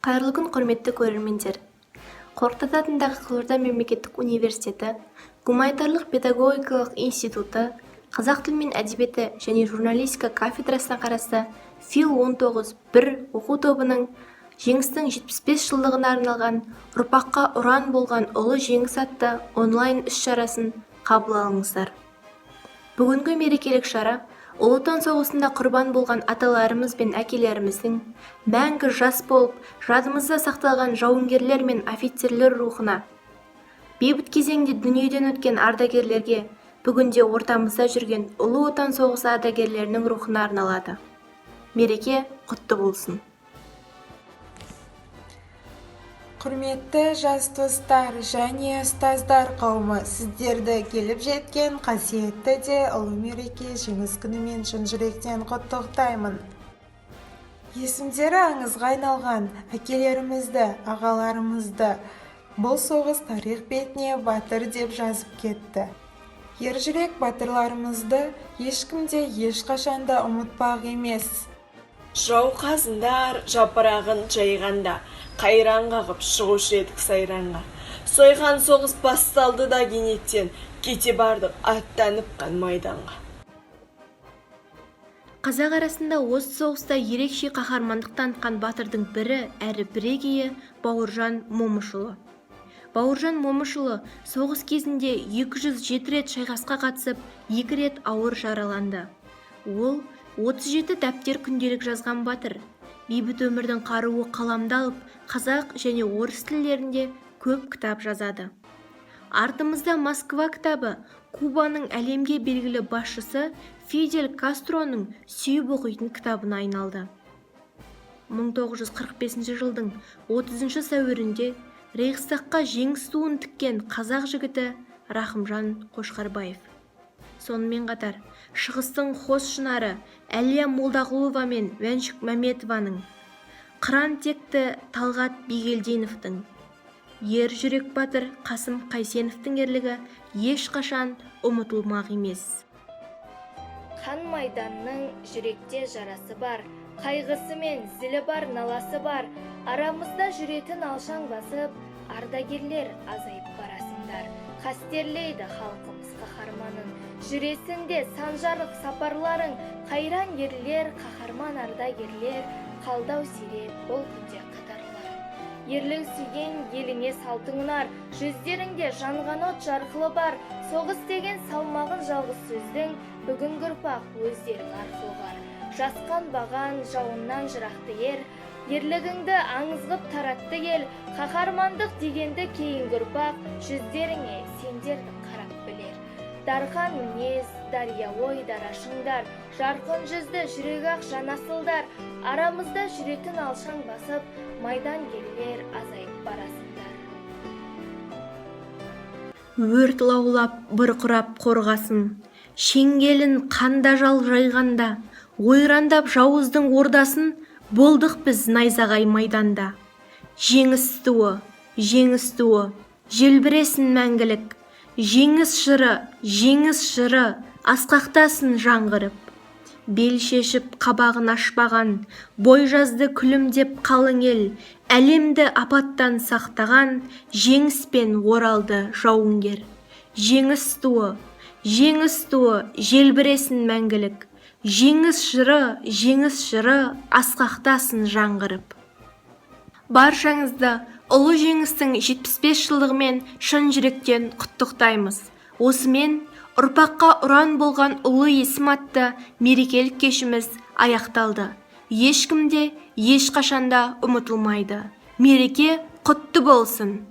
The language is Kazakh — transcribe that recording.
Қайырлы күн, құрметті көрермендер! Қорқыт ата атындағы Қызылорда мемлекеттік университеті гуманитарлық педагогикалық институты қазақ тілі мен әдебиеті және журналистика кафедрасына қарасты фил 19 бір оқу тобының Жеңістің 75 жылдығына арналған «Ұрпаққа ұран болған ұлы жеңіс» атты онлайн іс-шарасын қабыл алыңыздар. Бүгінгі мерекелік шара Ұлы Отан соғысында құрбан болған аталарымыз бен әкелеріміздің, мәңгі жас болып жадымызда сақталған жауынгерлер мен офицерлер рухына, бейбіт кезеңде дүниеден өткен ардагерлерге, бүгінде ортамызда жүрген Ұлы Отан соғысы ардагерлерінің рухына арналады. Мереке құтты болсын! Құрметті жас достар және ұстаздар қауымы, сіздерді келіп жеткен қасиетті де ұлы мереке, Жеңіс күнімен шын жүректен құттықтаймын. Есімдері аңызға айналған әкелерімізді, ағаларымызды бұл соғыс тарих бетіне батыр деп жазып кетті. Ержүрек батырларымызды ешкім де ешқашан да ұмытпақ емес. Жауқазындар жапырағын жайғанда, қайран қағып шығушы едік сайранға. Сойқан соғыс басталды да кенеттен, кете бардық аттанып қан майданға. Қазақ арасында осы соғыста ерекше қаһармандық танытқан батырдың бірі әрі бірегейі — Бауыржан Момышұлы. Бауыржан Момышұлы соғыс кезінде 207 рет шайқасқа қатысып, екі рет ауыр жараланды. Ол 37 дәптер күнделік жазған батыр. Бейбіт өмірдің қаруы қаламды алып, қазақ және орыс тілдерінде көп кітап жазады. «Артымызда Москва» кітабы Кубаның әлемге белгілі басшысы Фидель Кастроның сүйіп оқитын кітабына айналды. 1945 жылдың 30 сәуірінде Рейхстагқа жеңіс туын тіккен қазақ жігіті Рахымжан Қошқарбаев, сонымен қатар шығыстың хос шынары Әлия Молдағұлова мен Мәншүк Мәметованың, қыран текті Талғат Бигелдиновтің, ер жүрек батыр Қасым Қайсеновтің ерлігі ешқашан ұмытылмақ емес. Қан майданның жүректе жарасы бар, қайғысы мен зілі бар, наласы бар. Арамызда жүретін алшаң басып, ардагерлер, азайып барасыңдар. Қастерлейді халқымыз қаһарманын, жүресің де санжарлық сапарларың. Қайран ерлер, қаһарман ардагерлер, қалды-ау сиреп бұл күнде қатарларың. Ерлік сүйген еліңе салтың ұнар, жүздеріңде жанған от жарқылы бар. Соғыс деген салмағын жалғыз сөздің бүгінгі ұрпақ өздерің арқылы ұғар. Жасқанбаған жауыннан жырақты ер, ерлігіңді аңыз ғып таратты ел. Қаһармандық дегенді кейінгі ұрпақ жүздеріңе сендердің қарап білер. Дархан мінез, дария ой, дара шыңдар, жарқын жүзді, жүрегі ақ жан асылдар, арамызда жүретін алшаң басып, майдангерлер, азайып барасыңдар. Өрт лаулап, бұрқырап қорғасын шеңгелін қанда жал жайғанда, ойрандап жауыздың ордасын, болдық біз найзағай майданда. Жеңіс туы, жеңіс туы желбіресін мәңгілік, жеңіс жыры, жеңіс жыры асқақтасын жаңғырып. Бел шешіп, қабағын ашпаған, бой жазды күлімдеп қалың ел, әлемді апаттан сақтаған, жеңіспен оралды жауынгер. Жеңіс туы, жеңіс туы желбіресін мәңгілік, жеңіс жыры, жеңіс жыры асқақтасын жаңғырып. Баршаңызды Ұлы Жеңістің 75 жылдығымен шын жүректен құттықтаймыз! Осымен «Ұрпаққа ұран болған ұлы есім» атты мерекелік кешіміз аяқталды. Ешкім де, ешқашан да ұмытылмайды. Мереке құтты болсын!